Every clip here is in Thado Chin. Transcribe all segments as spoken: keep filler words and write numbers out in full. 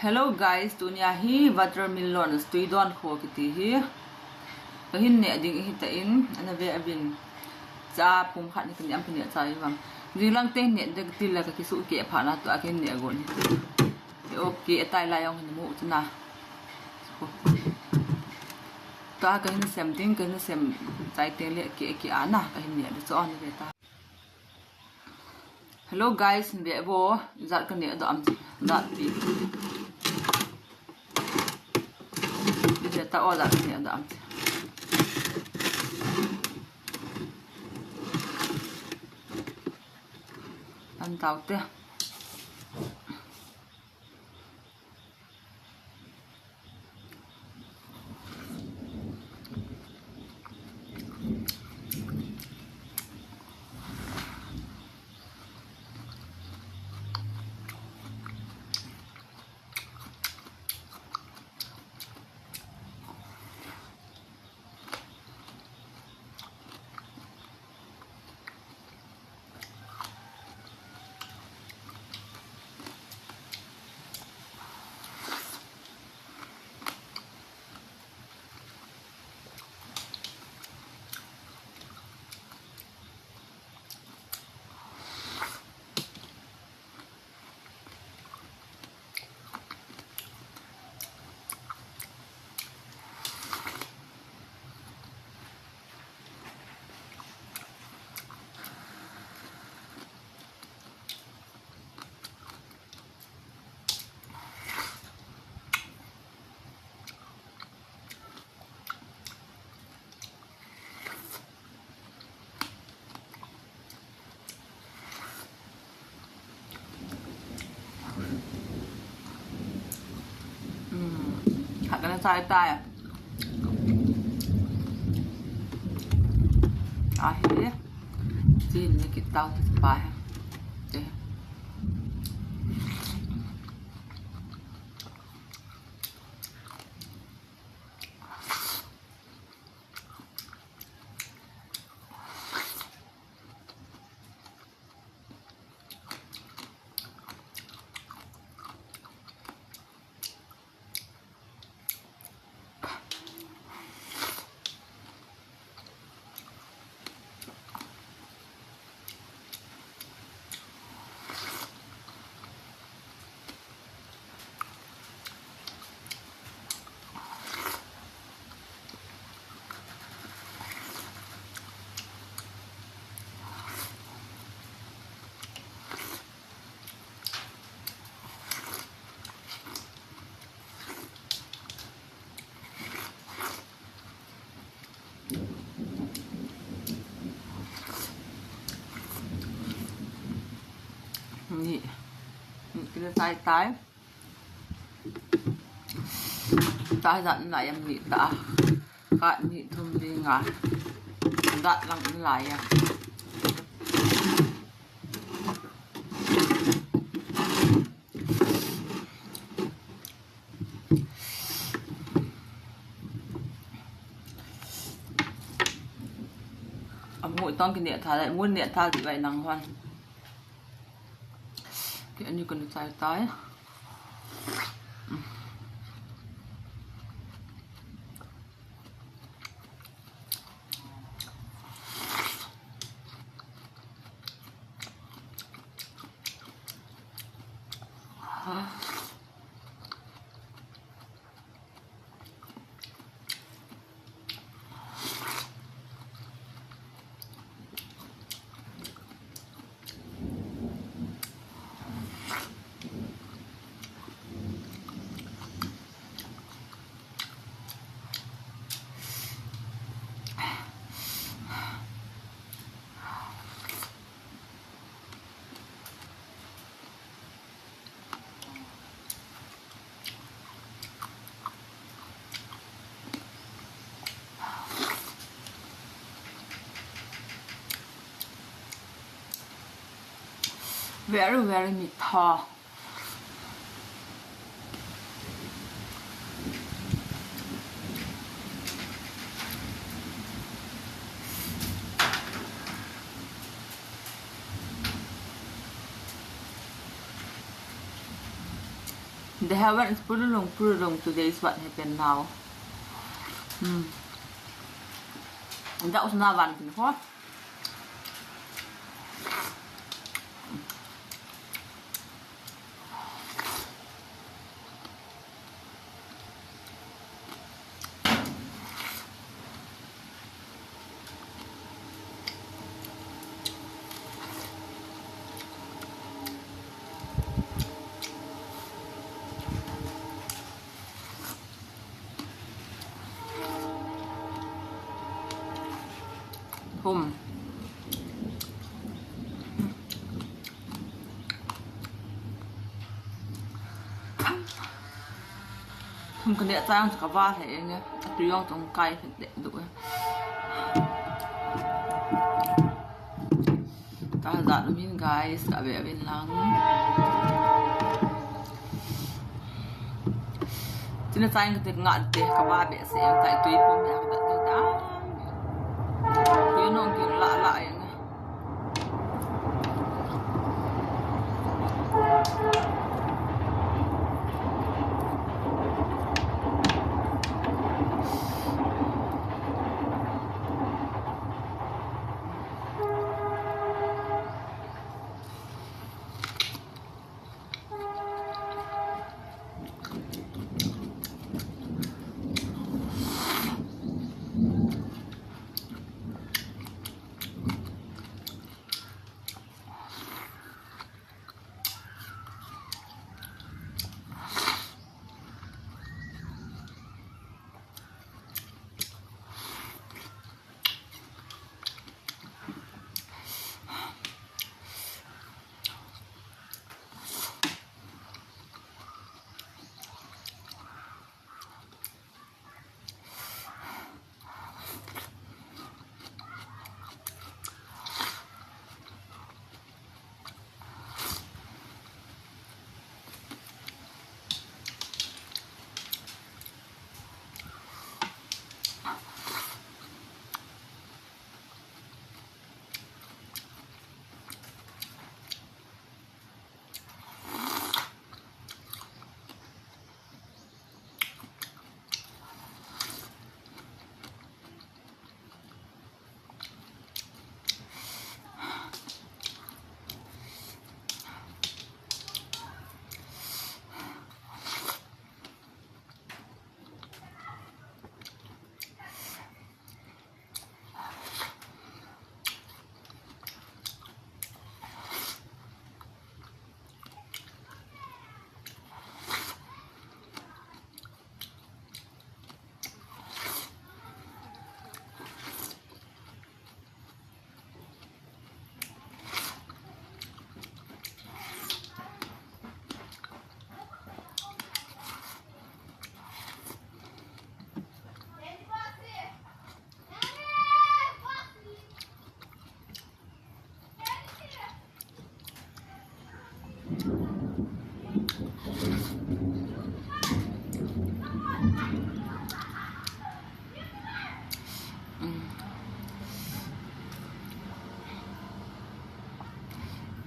Hello guys, tunia hi watermelon tui don kho kiti hi kahin neh ding ahitan, ana ve uvin. Cha pum khat ni kaneh am kaneh cha hi vang. Jinglang te neh ding tile kakisuh keh phat na tua kahin neh gon hi. Okay, atai lai jong hin mu chu na. Tua kahin sem ding, kahin sem chai teng le keh keh a na kahin neh ding chu ana ve ta. Hello guys, ve vo, ijat kaneh doh am, jat pi. Ve ta o, ijat kaneh doh am. An tau te. Hm, khat kana chai tai. Ahi. Chin ni kit tau ti pa. Te. Ni, ni kilo tai tai. Tai jat na em ni ta. Khat ni thum li nga. Dat lang lai a. Amu tong kineh tha le, mun neh tha di vai nang hon. Kei ani kana chai tai. Very, very mitha. The heavens purulung, purulung, today is what happened now. Hmm. That was not one thing, huh? Hum. Hum ka neh chang chu ka va hle eng e. A tui jong chu kai hle deh duh e. Ka hazat umin guys, ka ve uvin lang. China chang ka te nga te ka va behseh em tai tui pum ya ka ta ta. Tui nong ki la la eng.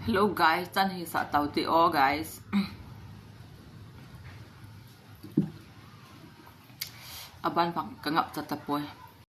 Hello guys, chan hi sa tau ti o guys. Aban vang ka ngap ta tapoi.